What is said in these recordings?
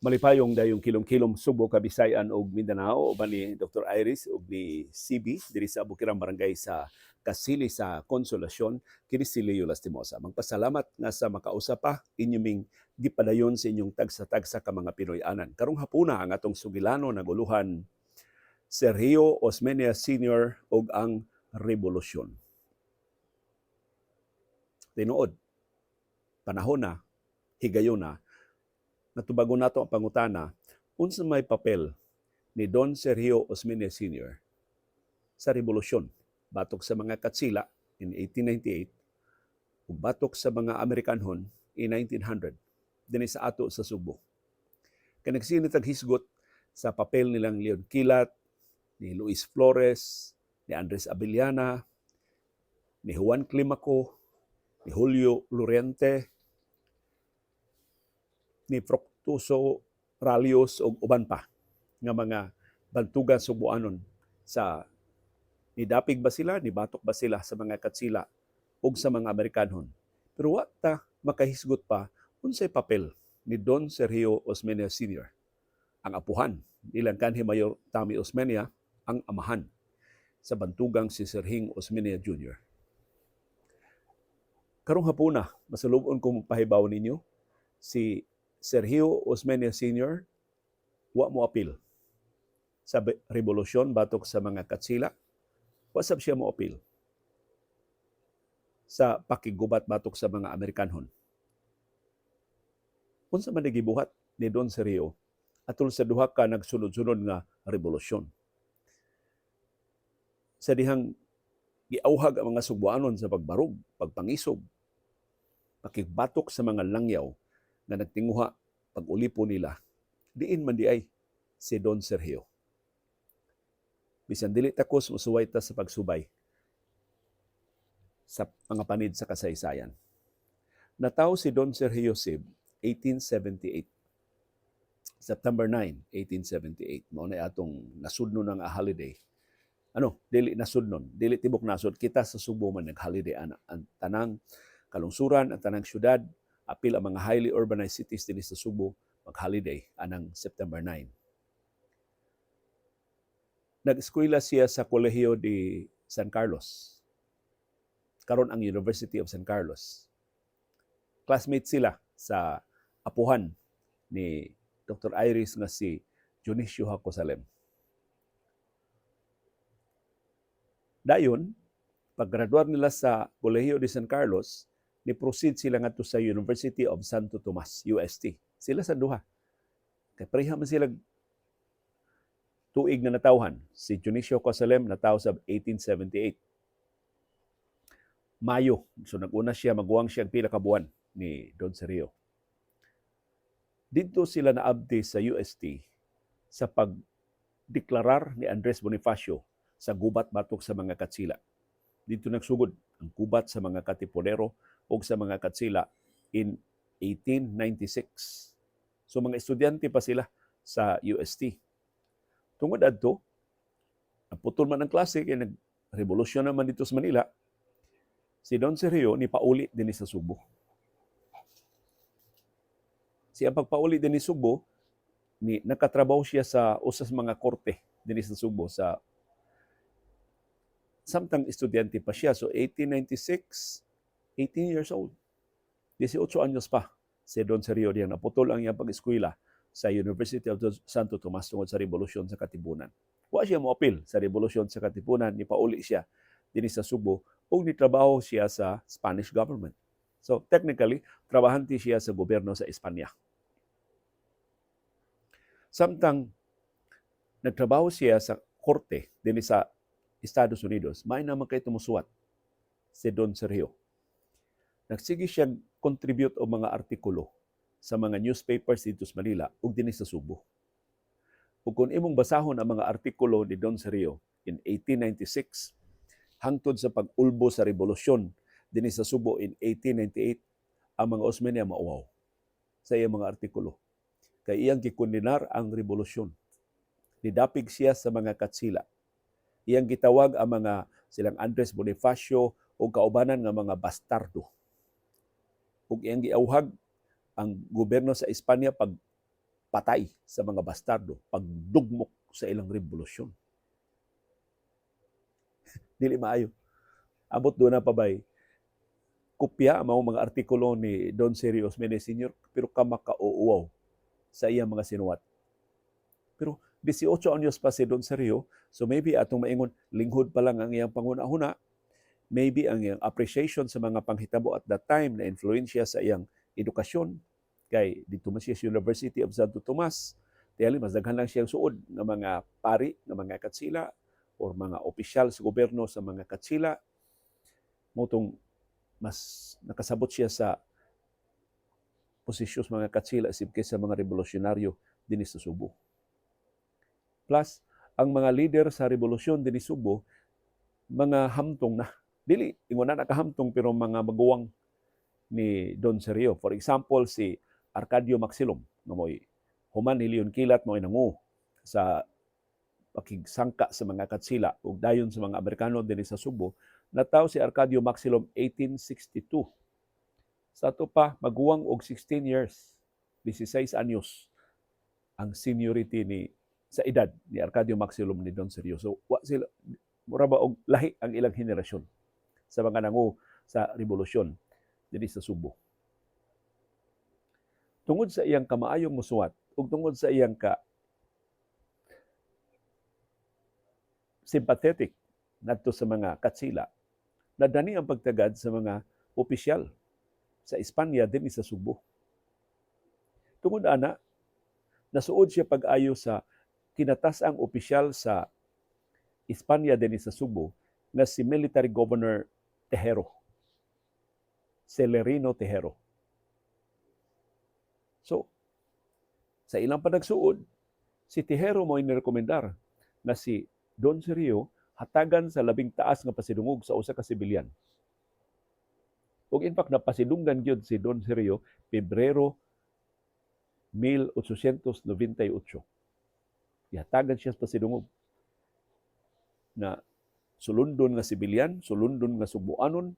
Malipayong dayong kilom-kilom, Subo, Kabisayan ug Mindanao, uban ni Dr. Iris ug ni CB diri sa Bukirang Barangay sa Kasili sa Konsolasyon. Kini si Leo Lastimosa. Magpasalamat nga sa makausa pa inyo ming gipadayon sa inyong tagsa-tagsa ka mga Pinoy-anan. Karong hapuna, ang atong sugilano naguluhan Sergio Osmeña Sr. ug ang Revolusyon. Tinuod, panahon na, higayon na, natubagon nato ang pangutana, unsa may papel ni Don Sergio Osmeña Sr. sa revolusyon batok sa mga Katsila in 1898 ug batok sa mga Amerikanhon in 1900 dinhi sa ato sa Subo? Kay nagsige tag hisgot sa papel nilang Leon Kilat, ni Luis Flores, ni Andres Abellana, ni Juan Climaco, ni Julio Lorente, ni Fructuoso Ralios ug uban pa nga mga bantugan Subuanon sa nidapig ba sila, nibatok ba sila sa mga Katsila ug sa mga Amerikanhon. Pero wa ta makahisgot pa unsay papel ni Don Sergio Osmeña Sr., ang apuhan nilang kanhi Mayor Tommy Osmeña, ang amahan sa bantugang si Serhing Osmeña Jr. Karong hapuna, masulub-on ko pahibaw ninyo, si Sergio Osmeña Sr. wa mo apil sa revolusyon batok sa mga Katsila. Wa sab siya mo apil sa pakigubat batok sa mga Amerikanhon. Unsa man gibuhat ni Don Sergio atol sa duha ka nagsunod-sunod nga revolusyon? Sa dihang giauhag ang mga Sugbuanon sa pagbarog, pagpangisog, pakigbatok sa mga langyaw nga nagtinguha pag-ulipo nila, diin man diay si Don Sergio? Bisan dili takos, musuway ta sa pagsubay sa mga panid sa kasaysayan. Nataw si Don Sergio Sib 1878. September 9, 1878. Mao na atong nasudno nga holiday. Ano, dili nasudnon, dili tibok nasod, kita sa Subo man nag-holiday ana. Ang tanang kalungsuran, ang tanang syudad, apil ang mga highly urbanized cities dinhi sa Subo, mag-holiday anang September 9. Nag-eskwela siya sa Colegio de San Carlos. Karon ang University of San Carlos. Classmate sila sa apuhan ni Dr. Iris nga si Dionisio Jacosalem. Dayon, paggraduar nila sa Colegio de San Carlos, ni-proceed sila ngadto sa University of Santo Tomas, UST. Sila sa duha. Kay pareha man sila tuig na natawhan. Si Dionisio Jacosalem nataw sa 1878. Mayo. So nag-una siya, maguwang siya pila ka buwan ni Don Sergio. Didto sila naabdi sa UST sa pagdeklarar ni Andres Bonifacio sa gubat batok sa mga Katsila. Didto nagsugod ang gubat sa mga Katipunero o sa mga Katsila in 1896. So mga estudyante pa sila sa UST. Tungod adto, naputol man ang klase kay nag-revolusyon naman didto sa Manila, si Don Sergio ni pauli dinhi sa Subo. Siya pagpauli dinhi Subo, ni nakatrabaho siya sa usas mga korte dinhi sa Subo sa samtang estudyante pa siya. So 1896, 18 years old. 18 anyos pa si Don Sergio diyan naputol ang iyang pag-eskwela sa University of Santo Tomas tungod sa Revolusyon sa Katipunan. Wa siya moapil sa Revolusyon sa Katipunan, ni pauli siya dinhi sa Subo ug nitrabaho siya sa Spanish government. So technically, trabahante siya sa gobyerno sa Espanya. Samtang nagtrabaho siya sa korte dinhi sa Estados Unidos, may naman kay tumusuwat si Don Sergio. Nagsige siya contribute og mga artikulo sa mga newspapers didto sa Manila ug dinhi sa Subo. Ug kung imong basahon ang mga artikulo ni Don Sergio in 1896 hangtod sa pag-ulbo sa revolusyon dinhi sa Subo in 1898, ang mga Osmeña mauwaw sa iyang mga artikulo. Kay iyang gikondenar ang revolusyon. Nidapig siya sa mga Katsila. Iyang gitawag ang mga silang Andres Bonifacio o kaubanan nga mga bastardo. Ug iyang giauhag ang gobyerno sa Espanya pag Pagpatay sa mga bastardo, pagdugmok sa ilang revolusyon. Dili maayo. Ambot duna pa bay kopya mao mga artikulo ni Don Sergio Osmeña Sr., pero kamakauuaw sa iyang mga sinuwat. Pero 18 anyos pa si Don Sergio, so maybe atong maingon linghod pa lang ang iyang panghuna-huna, maybe ang iyang appreciation sa mga panghitabo at that time na influensya sa iyang edukasyon kay didto man siya sa University of Santo Tomas. Tingali mas daghan lang siyang suod nga mga pari, nga mga katsila or mga opisyal sa gobyerno sa mga katsila. Mao tong mas nakasabot siya sa posisyon sa mga katsila isip kaysa mga revolusyonaryo dinhi sa Subo. Plus, ang mga leader sa revolusyon dinhi Subo, mga hamtong na. Dili, ingon na nakahamtong, pero mga maguwang ni Don Sergio. For example, si Arcadio Maxilom, nga mo'y human ni Leon Kilat, mo'y nangu sa pakigsangka sa mga katsila ug dayon sa mga Amerikano dinhi sa Subo. Nataw si Arcadio Maxilom 1862. Sa ato pa, maguwang og 16 years, 16 anyos ang seniority ni sa edad ni Arcadio Maxilom ni Don Sergio. So wa sila, mura ba og lahi ang ilang henerasyon sa mga nangu sa revolusyon dinhi sa Subo. Tungod sa iyang kamaayong musuwat ug tungod sa iyang ka sympathetic ngadto sa mga katsila, nadani ang pagtagad sa mga opisyal sa Espanya dinhi sa Subo. Tungod ana, nasuod siya pag-ayo sa kinatas-ang opisyal sa Espanya dinhi sa Subo nga si Military Governor Tejero. Celerino Tejero. So, sa ilang panagsuod, si Tejero mo nirekomendar na si Don Sergio hatagan sa labing taas nga pasidungog sa usa ka sibilyan. Ug in fact, napasidunggan gyud si Don Sergio Pebrero 1898. Gihatagan siya sa pasidungog na sulundon nga sibilyan, sulundon nga Subuanon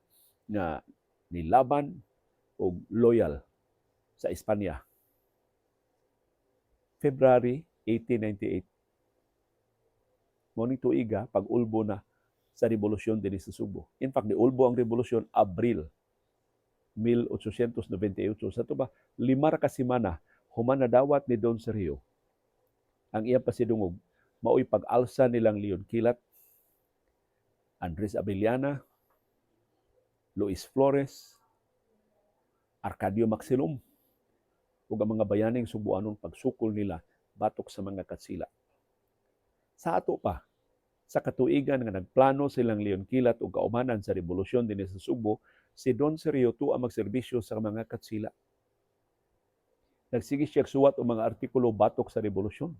nga nilaban og loyal sa Espanya. February 1898. Mao ning tuiga pag-ulbo na sa revolusyon dinhi sa Subo. In fact, niulbo ang revolusyon Abril 1898. Sa ato ba, 5 ra ka semana human nadawat ni Don Sergio ang iyang pasidungog, maoy pag-alsa nilang Leon Kilat, Andres Abellana, Luis Flores, Arcadio Maxilom ug ang mga bayaning Subuanon pagsukol nila batok sa mga katsila. Sa ato pa, sa katuigan nga nagplano silang Leon Kilat ug kaubanan sa revolusyon dinhi sa Subo, si Don Sergio tuwa magserbisyo sa mga katsila. Nagsige siya suwat og mga artikulo batok sa revolusyon.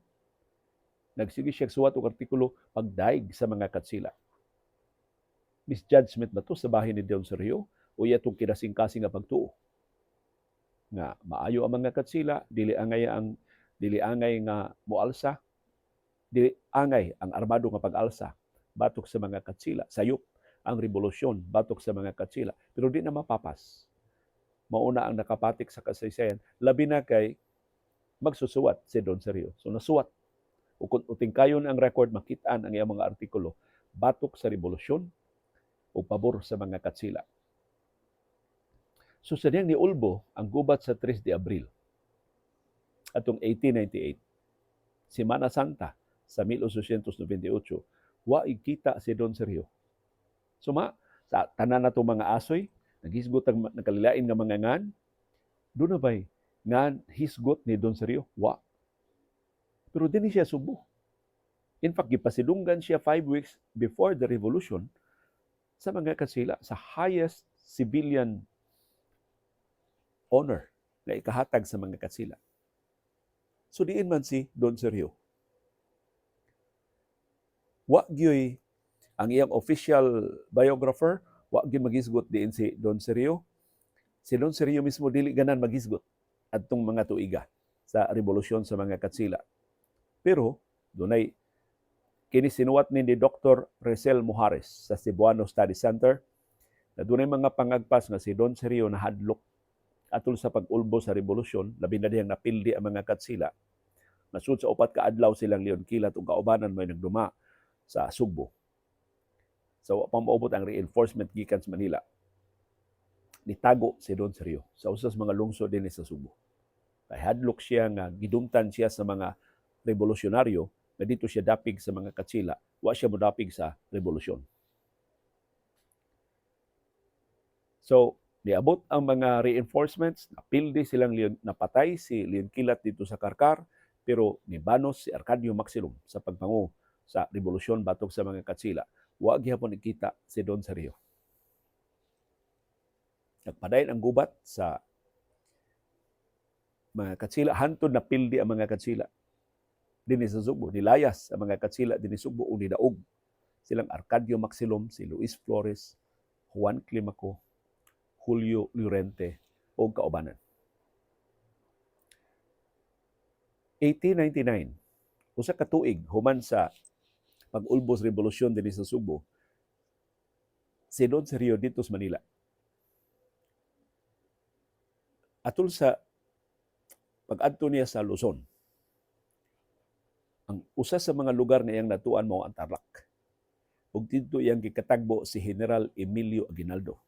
Nagsige siya suwat og artikulo pagdaig sa mga katsila. Misjudgment ba to sa bahin ni Don Sergio o iya tong kinasingkasing nga pagtuo nga maayo ang mga katsila, dili angay nga moalsa, dili angay ang armado nga pag-alsa batok sa mga katsila, sayop ang revolusyon batok sa mga katsila? Pero di na mapapas, mauna ang nakapatik sa kasaysayan, labi na kay magsusuwat si Don Sergio. So nasuwat ug kung utingkayon ang record, makitaan ang iyang mga artikulo batok sa revolusyon o pabor sa mga katsila. So sa diyang niulbo ang gubat sa 3 de Abril atong 1898, Semana Santa sa 1898, wa kita si Don Sergio. Suma sa tanan natong mga asoy, naghisgot ang nakalilain nga mga ngan, duna bay ngan hisgot ni Don Sergio? Wa. Pero dinhi siya Subo. In fact, gipasidunggan siya 5 weeks before the revolution sa mga katsila sa highest civilian honor na ikahatag sa mga katsila. So diin man si Don Sergio? Wa gyoy ang iyang official biographer, wa gyud maghisgot diin si Don Sergio. Si Don Sergio mismo dili ganan maghisgot adtong mga tuiga sa revolusyon sa mga katsila. Pero dunay kini sinuwat ni Dr. Resel Mojares sa Cebuano Study Center na dunay mga pangagpas nga si Don Sergio nahadlok atol sa pag-ulbo sa revolusyon, labi na dihang napildi ang mga katsila. Nasud sa 4 ka adlaw silang Leon Kilat ug kaubanan may nagduma sa Sugbo. So wa pa moabot ang reinforcement gikan sa Manila. Nitago si Don Sergio sa usa sa mga lungsod dinhi sa Sugbo. Kay hadlok siya nga gidumtan siya sa mga revolusyonaryo nga dito siya dapig sa mga Katsila, wa siya modapig sa revolusyon. So, niabot ang mga reinforcements, napildi silang Leon, napatay si Leon Kilat dito sa Karkar, pero nibanos si Arcadio Maxilom sa pagpangu sa revolusyon batok sa mga Katsila. Wa gihapon ikita si Don Sergio. Nagpadayon ang gubat sa mga Katsila, hantod napildi ang mga Katsila dinhi sa Sugbo, nilayas ang mga Katsila dinhi Sugbo ug nidaog silang Arcadio Maxilom, si Luis Flores, Juan Climaco, Julio Llorente o kaubanan. 1899, usa ka tuig human sa pag-ulbos revolusyon dinhi sa Sugbo, si Don Sergio dito sa Manila. Atol sa pag-adto niya sa Luzon, ang usa sa mga lugar na iyang natuan mao ang Tarlac. Ug didto iyang gikatagbo si General Emilio Aguinaldo.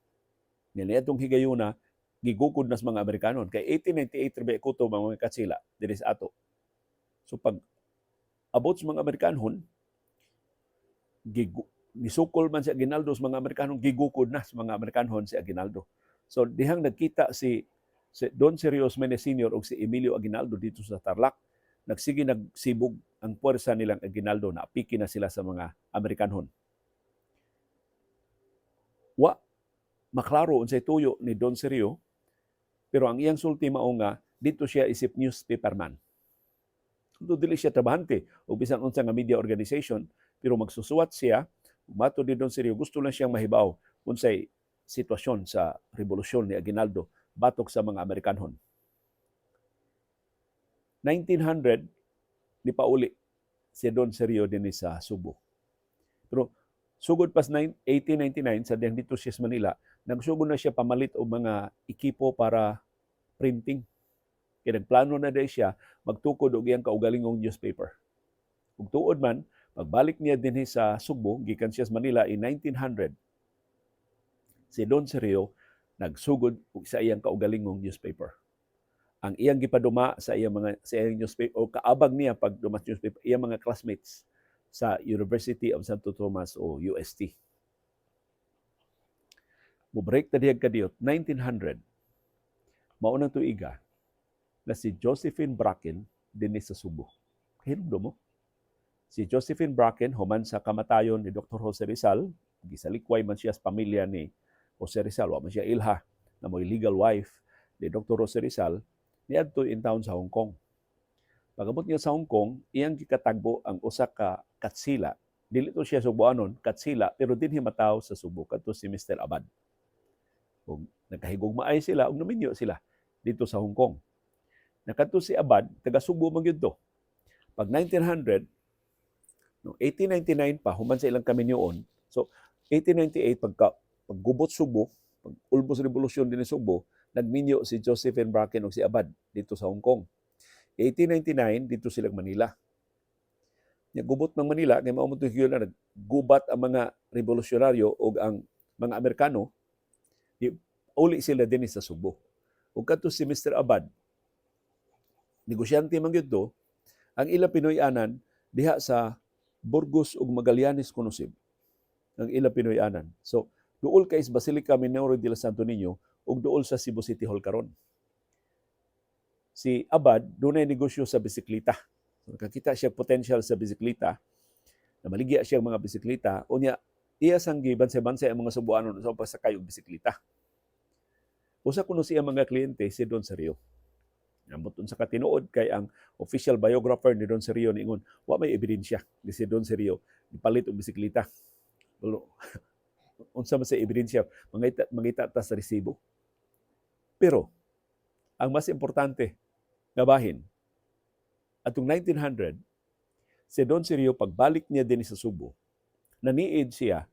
Nga niadtong higayuna gigukod na sa mga Amerikano kay 1898 ra kutob ang mga Katsila diri sa ato. So pag abot sa mga Amerikanon, nisukol man si Aguinaldo sa mga Amerikano, gigukod na sa mga Amerikanon si Aguinaldo. So dihang nagkita si Don Sergio Osmeña Sr. ug si Emilio Aguinaldo dito sa Tarlac, nagsige nagsibog ang puwersa nilang Aguinaldo, naapiki na sila sa mga Amerikanon. Wa maklaro unsay tuyo ni Don Sergio, pero ang iyang sulti mao nga dito siya isip newspaperman. Kung dili siya trabahante o bisan unsa nga media organization, pero magsusuwat siya. Mato ni Don Sergio, gusto lang siyang mahibaw unsay sitwasyon sa revolusyon ni Aguinaldo batok sa mga Amerikanhon. 1900, ni pauli si Don Sergio dinhi sa Sugbo. Pero sugod pas 1899 sa diyang dito siya sa Manila, nagsugod na siya pamalit og mga ekipo para printing. Kay nagplano na dahil siya magtukod og iyang kaugalingong newspaper. Ug tuod man, pagbalik niya dinhi sa Sugbo, gikan siya sa Manila in 1900, si Don Sergio nagsugod og sa iyang kaugalingong newspaper. Ang iyang gipaduma sa iyang newspaper o kaabag niya pag duma sa newspaper, iyang mga classmates sa University of Santo Tomas o UST. Mo-break ta dihag kadiyot, 1900. Mao nang tuiga na si Josephine Bracken dinhi sa Sugbo. Hinumdum mo? Si Josephine Bracken, human sa kamatayon ni Dr. Jose Rizal, gisalikway man siya sa pamilya ni Jose Rizal, wa man siya ilha na mo'y legal wife ni Dr. Jose Rizal, niadto in town sa Hong Kong. Pag-abot niya sa Hong Kong, iyang gikatagbo ang usa ka Katsila. Dili to siya Sugboanon, Katsila, pero dinhi mataw sa Sugbo kadto si Mr. Abad. Ug nagkahigugmaay sila ug naminyo sila dito sa Hong Kong. Nakadto si Abad, taga Sugbo man gyud to. Pag 1900, no, 1899 pa, human sa ilang kaminyoon. So 1898, pagka paggubot Sugbo, pag ulbos revolusyon din sa Sugbo, nagminyo si Josephine Bracken ug si Abad dito sa Hong Kong. 1899, dito sila Manila. Nya gubot ng Manila kay mao man yun na naggubat ang mga revolusyonaryo ug ang mga Amerikano, di, uli sila dinhi sa Sugbo. Ug kadto si Mr. Abad, negosyante man gyud to, ang ilang Pinoy-anan diha sa Burgos ug Magallanes Conusib. Ang ilang Pinoy-anan. So, duol kay sa Basilica Minore del Santo Niño ug duol sa Cebu City Hall karon. Si Abad dunay negosyo sa bisikleta. So, nakakita siya potential sa bisikleta, na maligya siya mga bisikleta, unya iya sang gibansay-bansay ang mga Sugboanon sa pagsakay og bisikleta. Usa kuno siya mga kliyente si Don Sergio. Ambot sa katinuod kay ang official biographer ni Don Sergio niingon, wa may ebidensya ni si Don Sergio gipalit og bisikleta. Pero unsa man sa ebidensya, mangita ta sa resibo. Pero ang mas importante nga bahin, atong 1900, si Don Sergio pagbalik niya din sa Sugbo, naniid siya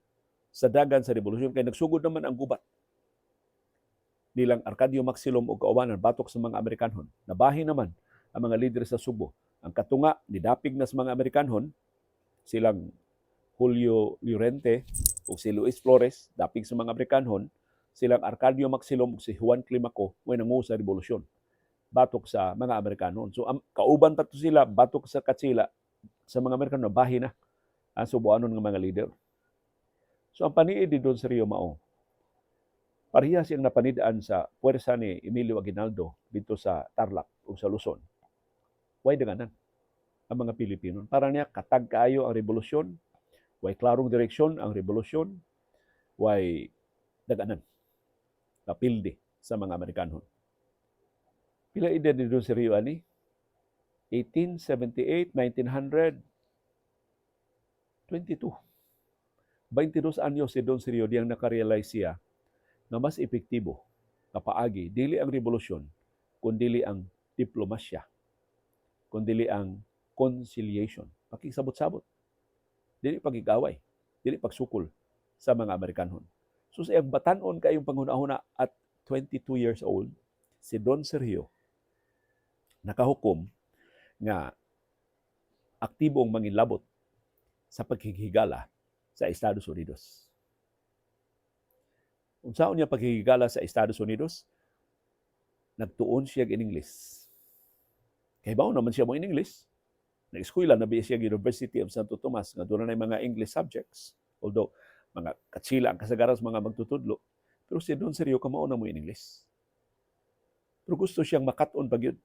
sa dagan sa revolusyon kay nagsugod naman ang gubat nilang Arcadio Maxilom o kaubanan batok sa mga Amerikanhon. Nabahin naman ang mga lider sa Sugbo, Ang katunga nidapig na sa mga Amerikanhon, silang Julio Llorente ug si Luis Flores, dapig sa mga Amerikanhon, silang Arcadio Maxilom ug si Juan Climaco mo'y nangu sa revolusyon batok sa mga Amerikanon. So kauban pa to sila batok sa Katsila sa mga Amerikano, bahin na ang Subuanon nga mga leader. So ang paniid ni Don Sergio mao pareha siyang napanid-an sa puwersa ni Emilio Aguinaldo dito sa Tarlac ug sa Luzon. Way danganan ang mga Pilipino. Para niya katag kaayo ang revolusyon, way klarong direksyon ang revolusyon, way daganan. Kapildi sa mga Amerikanon. Pila edad ni Don Sergio ani? 1878, 1900, 22. 22 anyos si Don Sergio diyang nakarealize siya nga mas epektibo nga paagi dili ang revolusyon kundili ang diplomasya, kundili ang conciliation, pakisabot-sabot, dili pagigaway, dili pagsukol sa mga Amerikanon. So sa iyang batan-on kayong panghuna-huna at 22 years old, si Don Sergio nakahukom nga aktibong mangilabot sa paghighigala sa Estados Unidos. Unsaon niya paghihigala sa Estados Unidos? Nagtuon siya in English. Kay naman siya mo in English. Nag-eskwela na biya siya University of Santo Tomas nga doon na mga English subjects. Although mga katsila ang kasagaran sa mga magtutudlo. Pero si Don Sergio kamao na mo in English. Pero gusto siyang makat-on pa gyud.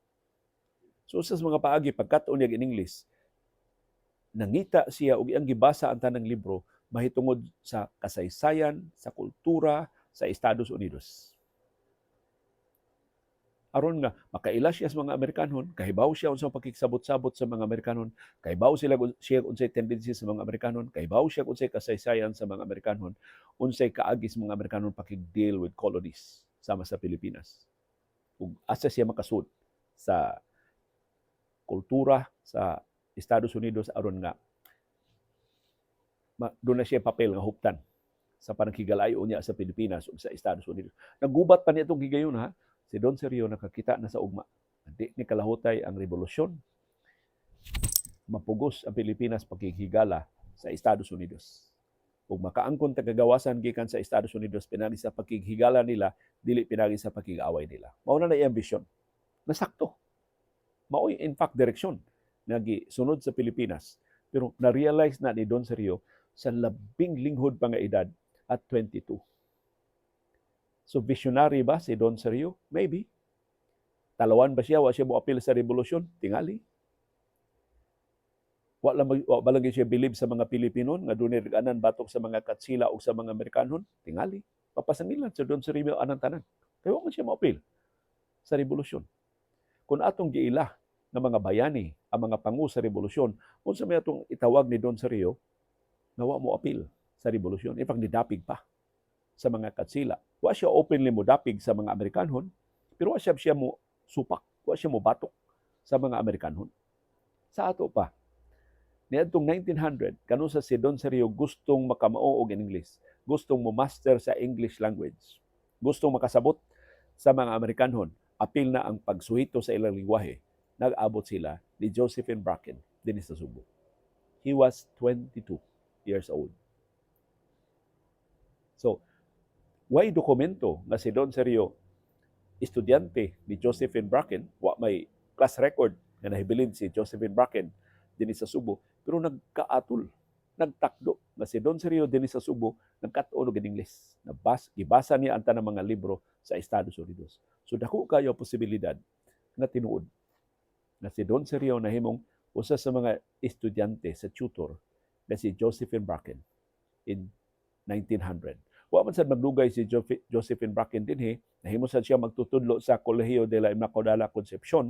So sa mga paagi pagkat-on niya in English, nangita siya og iyang gibasa ang tanang libro mahitungod sa kasaysayan, sa kultura sa Estados Unidos. Aron nga makaila siya sa mga Amerikanon, kahibaw siya unsa pakigsabot-sabot sa mga Amerikanon, kahibaw sila siya unsay tendency sa mga Amerikanon, kahibaw siya unsay kasaysayan sa mga Amerikanon, unsay kaagi sa mga Amerikanon pakig-deal with colonies sama sa Pilipinas. Ug asa siya makasud sa kultura sa Estados Unidos aron nga doon na siya papel nga huptan sa panaghigalayo niya sa Pilipinas ug sa Estados Unidos. Nagubat pa niya itong higayon, ha. Si Don Sergio nakakita na sa ugma. Di ni kalahutay ang revolusyon. Mapugos ang Pilipinas pakighigala sa Estados Unidos. Ug makaangkon tagagawasan gikan sa Estados Unidos pinagi sa pakighigala nila, dili pinagi sa pakig-away nila. Mao na na iyang bisyon. Nasakto. Maoy in fact direksyon nga gisunod sa Pilipinas. Pero na-realize na ni Don Sergio sa labing linghod pa nga edad at 22. So visionary ba si Don Sergio? Maybe. Talawan ba siya? Wa siya mo apil sa revolusyon? Tingali. Wa ba lang siya believe sa mga Pilipinon nga dunay ganan batok sa mga Katsila o sa mga Amerikanon? Tingali. Papasangilan sa Don Sergio anang tanan. Kaya wa man siya moapil sa revolusyon. Kung atong giila nga mga bayani ang mga pangu sa revolusyon, unsa may atong itawag ni Don Sergio nga wa mo apil sa revolusyon? In fact, nidapig pa sa mga Katsila. Wa siya openly mo dapig sa mga Amerikanhon, pero wa siya siya mo supak, wa siya mo batok sa mga Amerikanhon. Sa ato pa, niadtong 1900, kanusa si Don Sergio gustong makamao og English, gustong mo master sa English language, gustong makasabot sa mga Amerikanhon, apil na ang pagsuhito sa ilang lingwahe, nag-abot sila ni Josephine Bracken dinhi sa Subo. He was 22 years old. So, way dokumento nga si Don Sergio estudyante ni Josephine Bracken, wa may class record nga nahibilin si Josephine Bracken dinhi sa Subo, pero nagkaatol, nagtakdo nga si Don Sergio dinhi sa Subo nagkat-on og English. Gibasa niya ang tanang mga libro sa Estados Unidos. So dako kayo posibilidad nga tinuod nga si Don Sergio nahimong usa sa mga estudyante sa tutor na si Josephine Bracken in 1900. Wa man sad magdugay si Josephine Bracken dinhi, nahimo sad siya magtutudlo sa Colegio de la Inmaculada Concepcion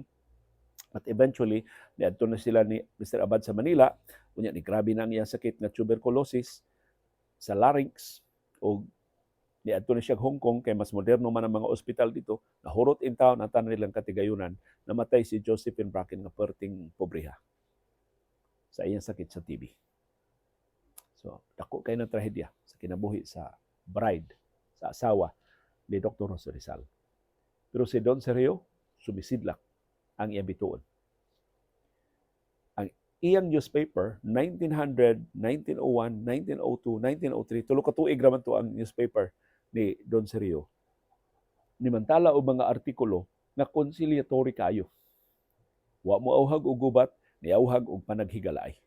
at eventually niadto na sila ni Mr. Abad sa Manila. Unya ni grabe na ang iyang sakit nga tuberculosis sa larynx o niadto na siya Hong Kong kay mas moderno man ang mga ospital dito. Nahurot in town ang tanan nilang katigayunan. Namatay si Josephine Bracken nga perting pobreha sa iyang sakit sa TB. So dako kay ng trahedya sa kinabuhi sa bride, sa asawa ni Dr. Jose Rizal. Pero si Don Sergio, sumisidlak ang iyang bituon. Iyang newspaper, 1900, 1901, 1902, 1903, tulo ka tuig ra man to ang newspaper ni Don Sergio. Nimantala og mga artikulo nga conciliatory kayo. Wa mo auhag og gubat, niauhag og panaghigalaay.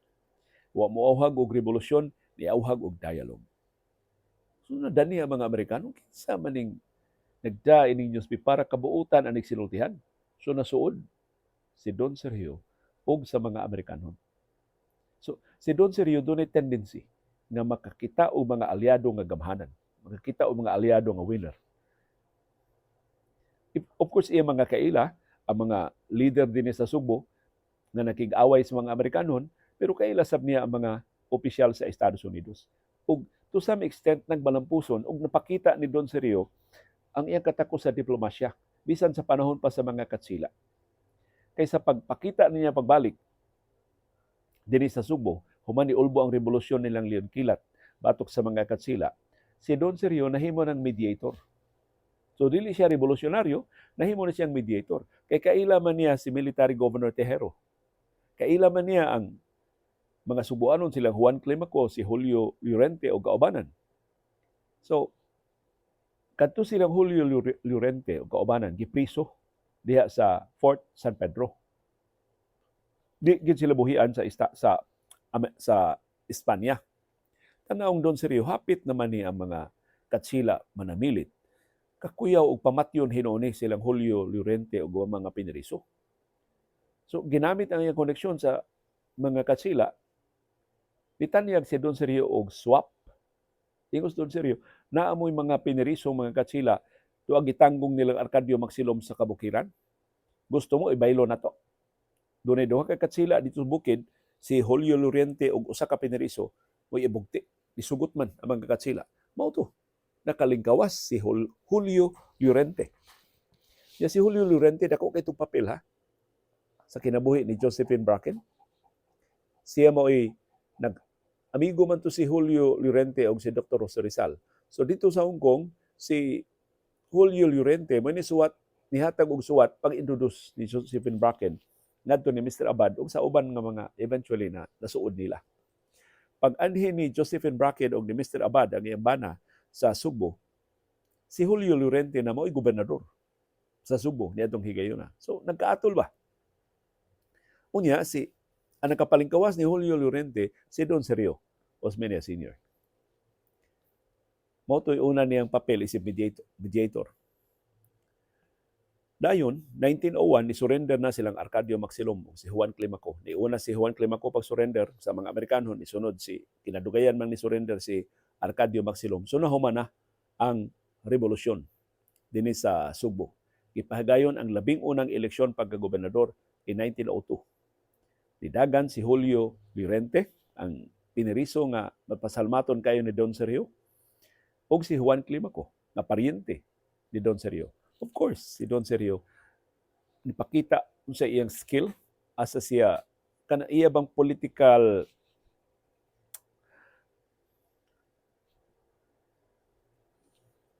Wa mo auhag og revolusyon, niauhag og dialogue. So nadani ang mga Amerikano, kinsa man ning nagda ining newspaper para kabuutan ang sinultihan? So nasuod si Don Sergio og sa mga Amerikanon. So si Don Sergio dunay tendency nga makakita og mga aliado nga gamhanan, makakita og mga aliado nga winner. If, of course, iya mga kaila, ang mga leader din sa Sugbo nga nakig-away sa mga Amerikanon, pero kaila sab niya ang mga opisyal sa Estados Unidos. Ug to some extent nagbalampuson ug napakita ni Don Sergio ang iyang katako sa diplomasya bisan sa panahon pa sa mga Katsila. Kaysa pagpakita niya pagbalik dinhi sa Sugbo, human ni ulbo ang revolusyon nilang Leon Kilat batok sa mga Katsila, si Don Sergio nahimo ng mediator. So dili siya revolusyonaryo, nahimo na siyang mediator. Kay kaila man niya si military governor Tejero. Kaila man niya ang mga Subuanon, silang Juan Climaco, si Julio Llorente o kaubanan. So kadto silang Julio Llorente o kaubanan gipriso diha sa Fort San Pedro. Di gid sila buhian sa ista, sa Espanya. Tanawong Don Sergio, hapit naman ni ang mga Katsila manamilit. Kakuyaw og pamatyon hinuon silang Julio Llorente ug mga pineriso. So ginamit ang iyang koneksyon sa mga Katsila, nitanyag si Don Sergio og swap. Ingos Don Sergio, naamoy mga pineriso, mga Katsila, tuag gitanggong nilang Arcadio Maxilom sa kabukiran. Gusto mo ibaylo na to? Dunay duha ka Katsila dito sa bukid, si Julio Llorente ug usa ka pineriso, mo'y ibugti. Isugot man ang mga Katsila. Mao to. Nakalingkawas si Julio Llorente. Ya, si Julio Llorente, dako kay itong papel ha sa kinabuhi ni Josephine Bracken. Siya mo'y nag amigo man to si Julio Llorente og si Dr. Jose Rizal. So dito sa Hong Kong, si Julio Llorente mo ni suwat, nihatag og suwat pag-introduce ni Josephine Bracken ngadto ni Mr. Abad ug sa uban nga mga eventually na nasuod nila. Pag anhi ni Josephine Bracken og ni Mr. Abad ang iyang bana sa Sugbo, si Julio Llorente na mao'y gobernador sa Sugbo niadtong higayuna. So nagkaatol ba? Unya si ang nakapalingkawas ni Julio Llorente, si Don Sergio Osmeña Sr. Mao to'y una niyang papel isip mediator. Dayon, 1901, ni-surrender na silang Arcadio Maxilom ug si Juan Climaco. Niuna si Juan Climaco pag-surrender sa mga Amerikano, nisunod si, kinadugayan man ni-surrender si Arcadio Maxilom. So nahuman na ang revolusyon dinhi sa Sugbo. Gipahagayon ang labing unang eleksyon pagka-gobernador in 1902. Nidagan si Julio Llorente, ang pineriso nga mapasalmaton kayo ni Don Sergio, ug si Juan Climaco, nga paryente ni Don Sergio. Of course, si Don Sergio nipakita unsa iyang skill, asa siya kana iya bang political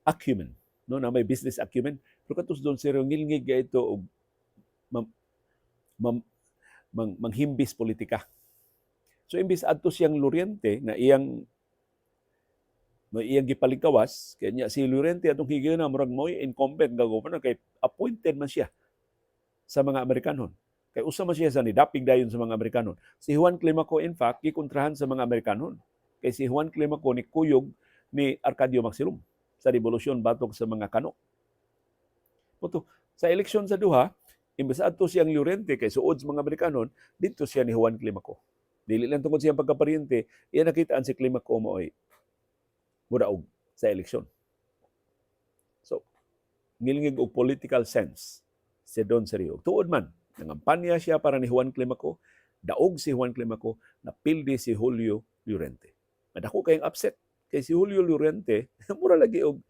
acumen, no, na may business acumen, pero katos Don Sergio ngilngig kay ito og manghimbis politika. So imbis adto siyang Llorente na iyang no iyang gipalingkawas, kay nya si Llorente atong higayuna murag mo'y incumbent nga governor kay appointed man siya sa mga Amerikanon. Kay usa man siya sa nidapig dayon sa mga Amerikanon. Si Juan Climaco, in fact, gikontrahan sa mga Amerikanon. Kay si Juan Climaco ni kuyog ni Arcadio Maxilom sa revolusyon batok sa mga Kano. Puto, sa eleksyon sa duha, imbes adto siyang Llorente kay suod sa mga Amerikanon, dito siya ni Juan Climaco. Dili lang tungod siyang pagkaparyente, iya nakitaan si Climaco mo'y mudaog sa eleksyon. So, ngilngig og political sense si Don Sergio. Tuod man, nangampanya siya para ni Juan Climaco, daog si Juan Climaco, napildi si Julio Llorente. Madako kayong upset kay si Julio Llorente, mura lagi og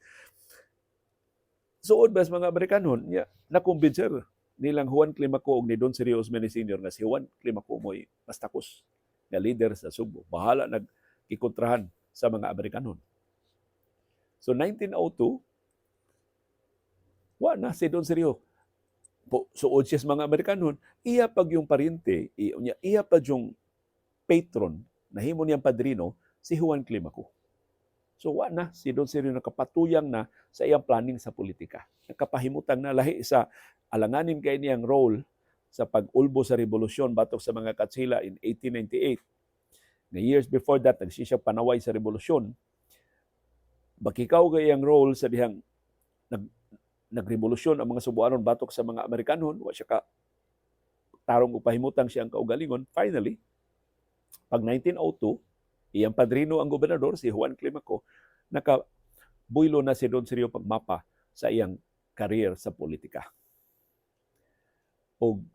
suod ba sa mga Amerikanon, nya nakumbinser nilang Juan Climaco og ni Don Sergio Osmeña Sr. nga si Juan Climaco mo'y mas takos nga leader sa Sugbo. Bahala nagkikontrahan sa mga Amerikanon. So 1902, wa na si Don Sergio. Po, suod siya sa mga Amerikanon, iya pag yung paryente, iya, iya pa yung patron, nahimo niyang padrino si Juan Climaco. So wa na si Don Sergio nakapatuyang na sa iyang planning sa politika. Nakapahimutang na lahi sa alanganin kay niyang role sa pag-ulbo sa revolusyon batok sa mga Katsila in 1898. Na years before that, nagsige siya panaway sa revolusyon. Bakikaw kay iyang role sa dihang nagrevolusyon ang mga Subuanon batok sa mga Amerikanon, wa siya ka tarong og pahimutang siya ang kaugalingon. Finally, pag 1902, iyang padrino ang gobernador, si Juan Climaco, naka buylo na si Don Sergio pagmapa sa iyang career sa politika. Og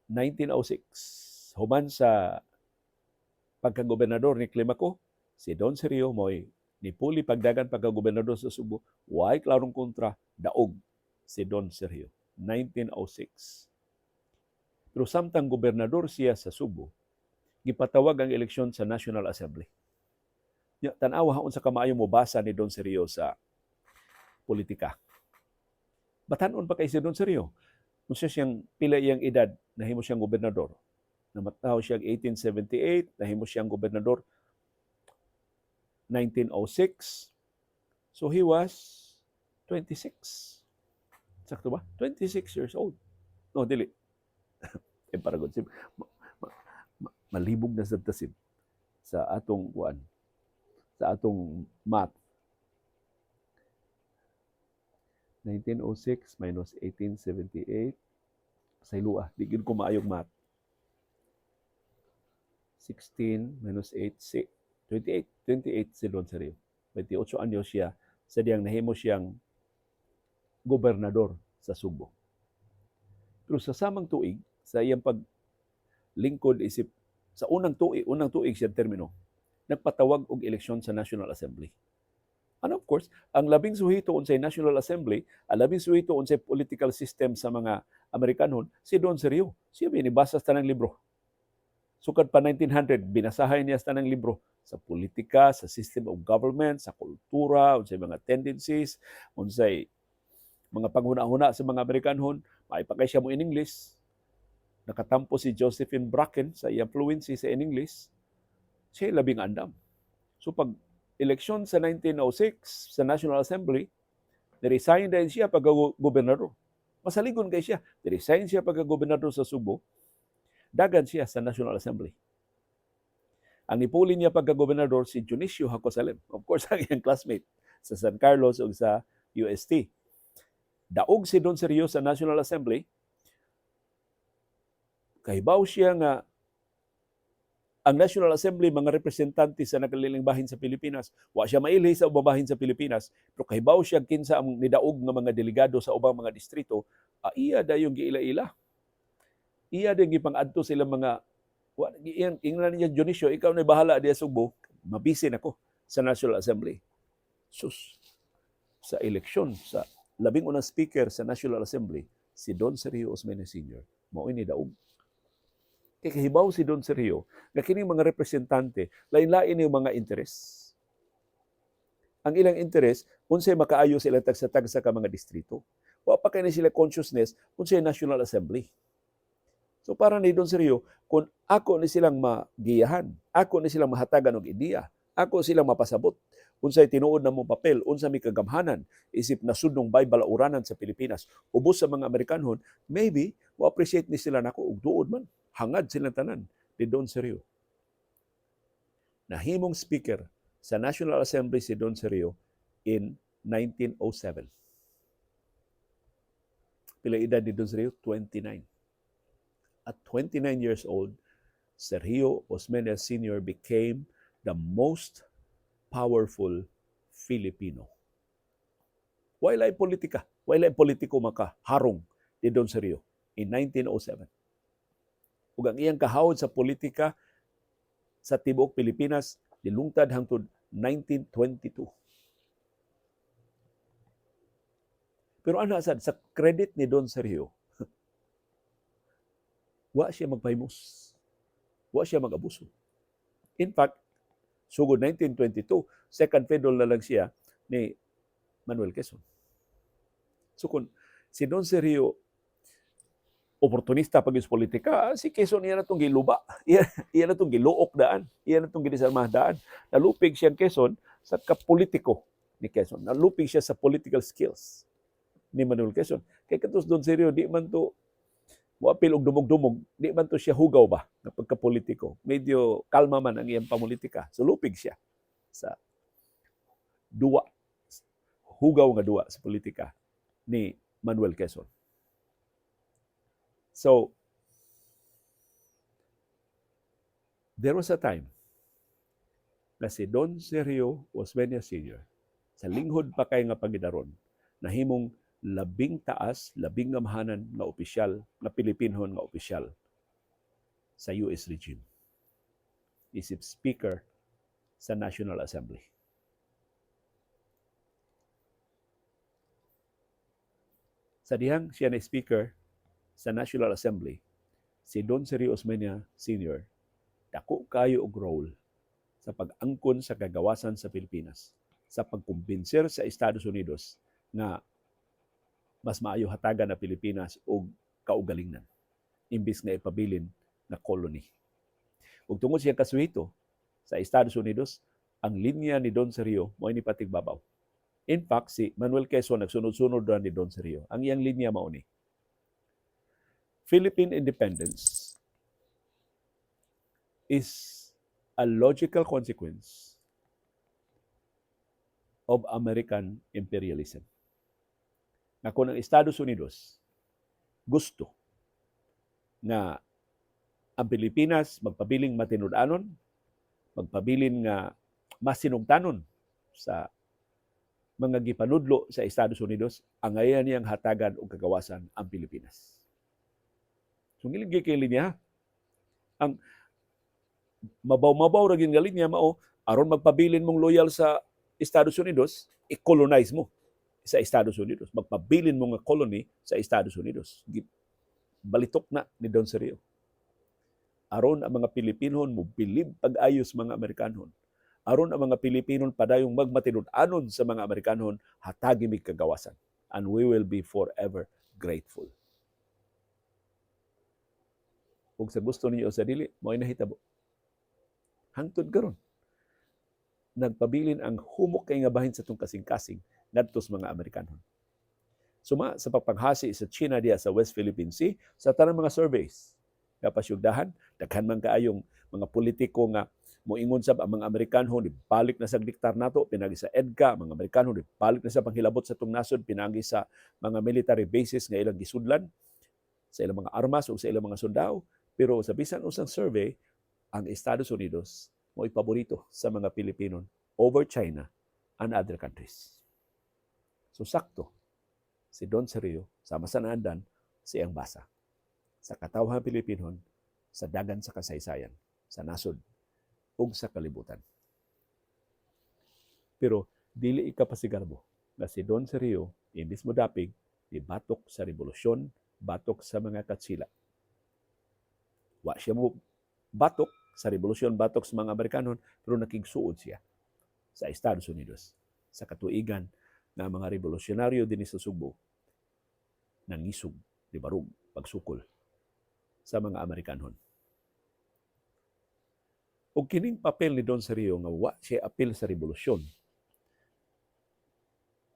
1906, human sa pagkagobernador ni Climaco, si Don Sergio mo'y nipuli pagdagan pagkagobernador sa Subo, way klarong kontra, daog si Don Sergio. 1906. Pero samtang gobernador siya sa Subo, gipatawag ang eleksyon sa National Assembly. Ya, tan-awa unsa ka maayo mobasa ni Don Sergio sa politika. Batanon pa kay si Don Sergio. Unsa siyang pila iyang edad nahimo siyang gobernador? Namataw siya 1878, nahimo siyang gobernador 1906. So he was 26. Sakto ba? 26 years old. No, dili. Eh, para gud malibog na sa tasib sa atong kuan, sa atong math. 1906 minus 1878, sa ilua, di gid ko maayog math. 16 minus 8, 6, 28. 28 si Don Sergio. 28 anyos siya sa diyang nahimo siyang gobernador sa Subo. Pero sa samang tuig, sa iyang paglingkod isip sa unang tuig siya termino, nagpatawag og eleksyon sa National Assembly. And of course, ang labing suhito unsay National Assembly, ang labing suhito unsay political system sa mga Amerikanon, si Don Sergio. Siya binibasa sa tanang libro. Sukad pa 1900, binasahay niya sa tanang libro sa politika, sa system of government, sa kultura, unsay mga tendencies, unsay mga panghuna-huna sa mga Amerikanhon. Maipakay siya mo in English. Nakatampo si Josephine Bracken sa iyang fluency sa in English. Siya labing andam. So pag eleksyon sa 1906 sa National Assembly, niresign din siya pagka gobernador. Masaligon kay siya. Niresign siya pagka gobernador sa Subo. Dagan siya sa National Assembly. Ang nipuli niya pagka gobernador si Dionisio Jacosalem. Of course, ang iyang classmate sa San Carlos ug sa UST. Daog si Don Sergio sa National Assembly. Kahibaw siya nga ang National Assembly mga representante sa nakaliling bahin sa Pilipinas. Wa siya mailhi sa ubang bahin sa Pilipinas, pero kahibaw siya kinsa ang nidaog nga mga delegado sa ubang mga distrito, iya dayong giila-ila. Iya din gipang-adto sila mga wa iyang ingnan niya, "Dionisio, ikaw na bahala diya Subo, mabisin ako sa National Assembly." Sus, sa eleksyon sa labing unang speaker sa National Assembly, si Don Sergio Osmeña Sr. mao ni daog. Kay kahibaw si Don Sergio nga kining mga representante lain-lain yung mga interes. Ang ilang interes unsay makaayo sa ilang tagsa-tagsa ka mga distrito. Wa pa kay ni sila consciousness unsay National Assembly. So para ni Don Sergio, kung ako ni silang magiyahan, ako ni silang mahatagan og ideya, ako silang mapasabot unsay tinuod na mong papel, unsa may kagamhanan, isip nasudnong bay balauranan sa Pilipinas, ubos sa mga Amerikanhon, maybe mo appreciate ni sila nako. Ug tuod man, hangad silang tanan ni Don Sergio. Nahimong speaker sa National Assembly si Don Sergio in 1907. Pila edad ni Don Sergio? 29. At 29 years old, Sergio Osmeña Sr. became the most powerful Filipino. Walay politika, walay politiko makaharong ni Don Sergio in 1907. Ug ang iyang kahawod sa politika sa tibuok Pilipinas nilungtad hangtod 1922. Pero ana sad sa credit ni Don Sergio, wa siya magpahimos. Wa siya mag-abuso. In fact, sugod 1922, second fiddle na lang siya ni Manuel Quezon. So kung si Don Sergio Oportunista pag sa politika, si Quezon iya na itong giluba. Iya na itong giluok daan. Iya na itong gidisarmah daan. Nalupig siyang Quezon sa kapolitiko ni Quezon. Nalupig siya sa political skills ni Manuel Quezon. Kay katos Don Sergio, di man to moapil og dumog-dumog, di man to siya hugaw ba na pagkapolitiko. Medyo kalma man ang iyang pamulitika. So lupig siya sa duwa, hugaw nga duwa sa politika ni Manuel Quezon. So, there was a time na si Don Sergio Osmeña Sr. sa linghod pa kay nga pagidaron, nahimong labing taas, labing gamhanan nga opisyal, nga Pilipinhon nga opisyal sa US regime, isip speaker sa National Assembly. Sa dihang siya na speaker sa National Assembly, si Don Sergio Osmeña Sr. dako kayo og role sa pag-angkon sa kagawasan sa Pilipinas, sa pagkumbinser sa Estados Unidos nga mas maayo hatagan na Pilipinas og kaugalingnan imbis nga ipabilin na colony. Ug tungod siya kasuhito sa Estados Unidos, ang linya ni Don Sergio mao ni patigbabaw. In fact, si Manuel Quezon nagsunod-sunod ra ni Don Sergio. Ang iyang linya mao ni: Philippine independence is a logical consequence of American imperialism. Nga kung ang Estados Unidos gusto nga ang Pilipinas magpabiling matinud-anon, magpabilin nga masinugtanon sa mga gipanudlo sa Estados Unidos, angayan niyang hatagan og kagawasan ang Pilipinas. So ngilig kay linya, ang mabaw-mabaw ra gyud nga linya mao aron magpabilin mong loyal sa Estados Unidos, i-colonize mo sa Estados Unidos. Magpabilin mo nga colony sa Estados Unidos. Balitok na ni Don Sergio. Aron ang mga Pilipinon mo bilib pag-ayos mga Amerikanon. Aron ang mga Pilipinon padayong magmatinud-anon sa mga Amerikanon, hatagi mig kagawasan. And we will be forever grateful. Ug sa gusto ninyo o sa dili, mo'y nahitabo. Hangtod karon, nagpabilin ang humok kay nga bahin sa itong kasing-kasing ngadto sa mga Amerikanon. Suma sa pagpanghasi sa China diha sa West Philippine Sea, sa tanang mga surveys nga pasyugdahan, daghan man kaayong mga politiko nga moingon sab ang mga Amerikano balik na sa diktar nato pinagi sa EDCA, mga Amerikano balik na sa panghilabot sa tong nasod pinagi sa mga military bases nga ilang gisudlan sa ilang mga armas o sa ilang mga sundao. Pero sa bisan usang survey, ang Estados Unidos mo'y paborito sa mga Pilipino over China and other countries. So sakto si Don Sergio sama sa naandan sa iyang basa sa katawhan Pilipinon, sa dagan sa kasaysayan, sa nasod ug sa kalibutan. Pero dili ikapasigarbo nga si Don Sergio imbis mo dapig batok sa revolusyon, batok sa mga katsila. Wa siya mo batok sa revolusyon, batok sa mga Amerikanon, pero nakigsuod siya sa Estados Unidos sa katuigan nga mga revolusyonaryo dinhi sa Sugbo nangisog, barug pagsukol sa mga Amerikanon. Ug kining papel ni Don Sergio nga wa siya apil sa revolusyon,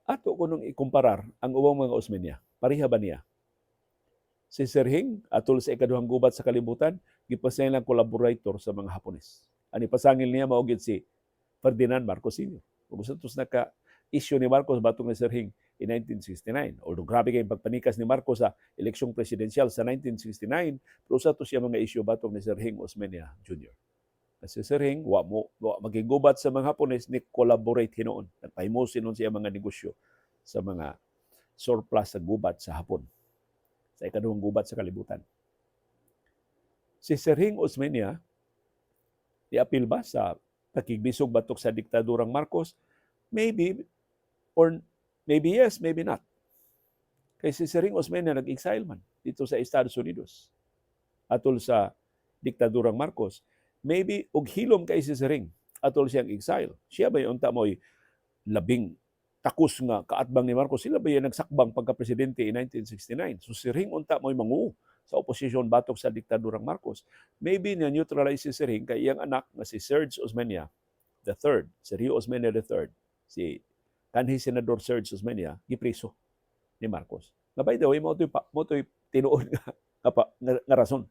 ato kunong ikumparar ang ubang mga Osmeña. Pareha ba niya? Si Serhing, atol sa ikaduhang gubat sa kalibutan, gipasangil ang collaborator sa mga Hapones. Ani pasangil niya mao gyud si Ferdinand Marcos Sr. Ug sa tos naka issue ni Marcos batok ni Serhing in 1969. Although grabe kay pagpanikas ni Marcos sa eleksyong presidensyal sa 1969, pero sa to siya mga issue batok ni Serhing Osmeña Jr. Kasi Serhing, wa mo wa magigubat sa mga Hapones, ni collaborate hinuon. Nagpahimo sinon siya mga negosyo sa mga surplus sa gubat sa Hapon, sa ikaduhang gubat sa kalibutan. Si Serhing Osmeña, diapil ba sa pakigbisog batok sa diktadurang Marcos? Maybe, or maybe yes, maybe not. Kay si Serhing Osmeña nag-exile man dito sa Estados Unidos atol sa diktadurang Marcos. Maybe og hilom kay si Serhing atol siyang exile. Siya ba yung unta mo'y labing takos nga kaatbang ni Marcos? Sila ba yung nagsakbang pagka-presidente in 1969? So si Serhing unta mo'y mangu sa oposisyon batok sa diktadurang Marcos. Maybe na neutralize si Sir Hing kay iyang anak nga si Serge Osmeña the third, Sergio Osmeña the third, si kanhi Senador Serge Osmeña, gipriso ni Marcos. Na by the way, mao to'y tinuod nga rason.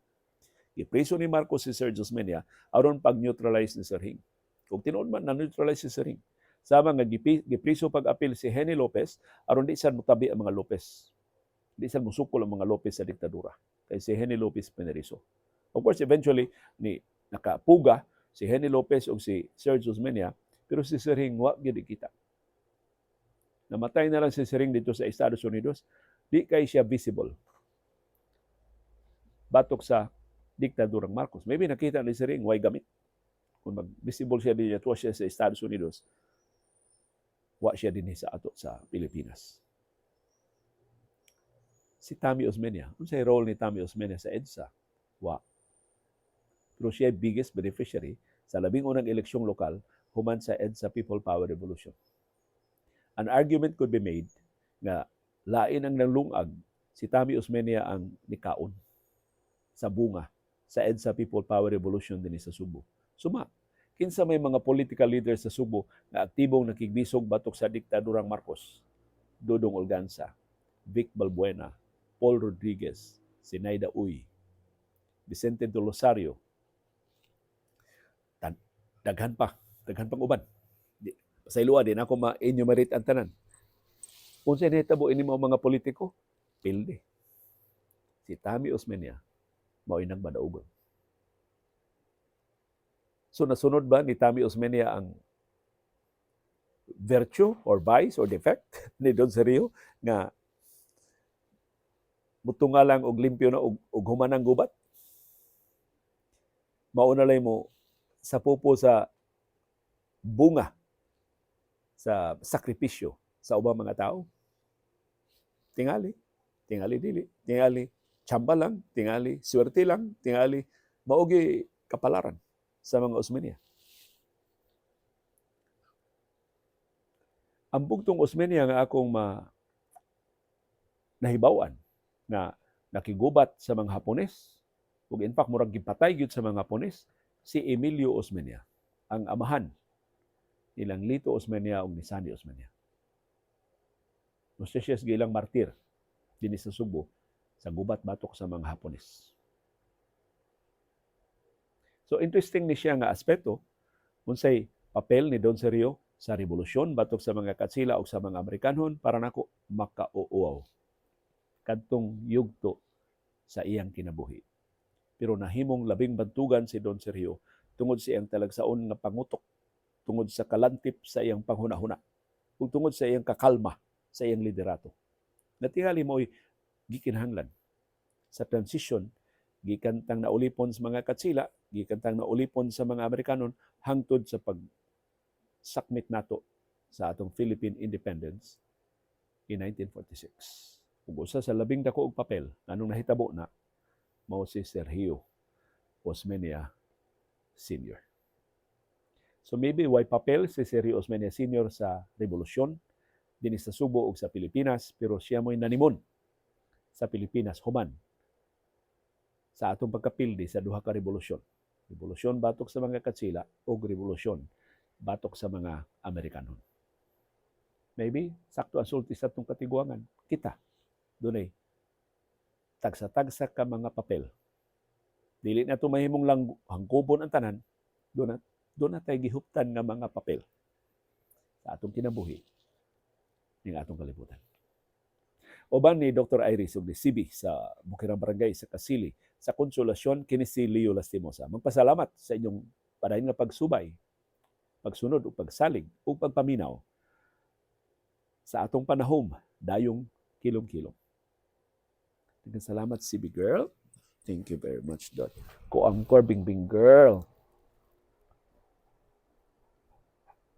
Gipriso ni Marcos si Serge Osmeña aron pag-neutralize ni Sir Hing. Kung tinuod man na neutralize si Sir Hing, sama nga gipriso pag-apil si Henny Lopez aron di sad motabi ang mga Lopez. Di sad mosukol ang mga Lopez sa diktadura. Kay si Henny Lopez pinriso. Of course, eventually ni nakapuga si Henny Lopez ug si Serge Osmeña, pero si Sir Hing wa gyud kita. Namatay na lang si Sir Hing didto sa Estados Unidos, di kay siya visible batok sa diktadurang Marcos. Maybe nakita ni Sir Hing, way gamit. Kung mag-visible siya dito siya sa Estados Unidos, wa siya dinhi sa ato sa Pilipinas. Si Tommy Osmeña, unsay role ni Tommy Osmeña sa EDSA? Wa. Pero siya biggest beneficiary sa labing unang eleksyong lokal human sa EDSA People Power Revolution. An argument could be made nga lain ang nalungag, si Tommy Osmeña ang nikaon sa bunga sa EDSA People Power Revolution dinhi sa Subo. Suma, kinsa may mga political leaders sa Subo nga aktibong nakigbisog batok sa diktadurang Marcos? Dodong Olganza, Vic Balbuena, Paul Rodriguez, Sinaida Uy, Vicente del Rosario, daghan pa, daghan pang uban. Di, pasayloa, di na ako ma-enumerate ang tanan. Unsay nahitabo ini mao mga politiko? Pildi. Si Tommy Osmeña mao'y nagmadaugon. So nasunod ba ni Tommy Osmeña ang virtue or vice or defect ni Don Sergio nga mutunga lang og limpyo na og human ang gubat? Mauna lang mo sa pupo sa bunga sa sakripisyo sa ubang mga tao? Tingali. Tingali dili. Tingali tsamba lang, tingali swerte lang, tingali mao gyuy kapalaran sa mga Osmeña. Ang bugtong Osmeña nga akong ma nahibaw-an nga nakigubat sa mga Hapones ug in fact murag gipatay gyud sa mga Hapones, si Emilio Osmeña, ang amahan nilang Lito Osmeña ug ni Sunny Osmeña. Usa siya sa ilang martir dinhi sa Subo sa gubat batok sa mga Hapones. So interesting ni siya nga aspeto, unsay papel ni Don Sergio sa revolusyon batok sa mga Katsila o sa mga Amerikanhon. Para nako, makauuaw kadtong yugto sa iyang kinabuhi. Pero nahimong labing bantugan si Don Sergio tungod sa iyang talagsaon nga pangutok, tungod sa kalantip sa iyang panghunahuna, ug tungod sa iyang kakalma sa iyang liderato. Natingali mo'y gikinahanglan sa transition gikan tang naulipon sa mga Katsila, gikan tang naulipon sa mga Amerikanon, hangtod sa pag sakmit nato sa atong Philippine independence in 1946. Ug usa sa labing dako og papel nganong nahitabo na mao si Sergio Osmeña Sr. So maybe way papel si Sergio Osmeña Sr. sa revolusyon dinhi sa Subo ug sa Pilipinas, pero siya mo'y nanimon sa Pilipinas human sa atong pagkapildi sa duha ka revolusyon. Revolusyon batok sa mga Katsila ug revolusyon batok sa mga Amerikanon. Maybe sakto ang sulti sa atong katiguangan. Kita, dunay tagsa-tagsa ka mga papel. Dili na to mahimong lang hangkubon ang tanan, duna tay gihuptan nga mga papel sa atong kinabuhi ning atong kalibutan. Uban ni Dr. Iris ug ni CB sa Bukirang Barangay sa Kasili sa Konsolasyon, kini si Leo Lastimosa. Magpasalamat sa inyong padayon nga pagsubay, pagsunod ug pagsalig ug pagpaminaw sa atong panahom dayong kilom-kilom. Daghang salamat, CB girl. Thank you very much, Dot. Ko-anchor Bingbing girl.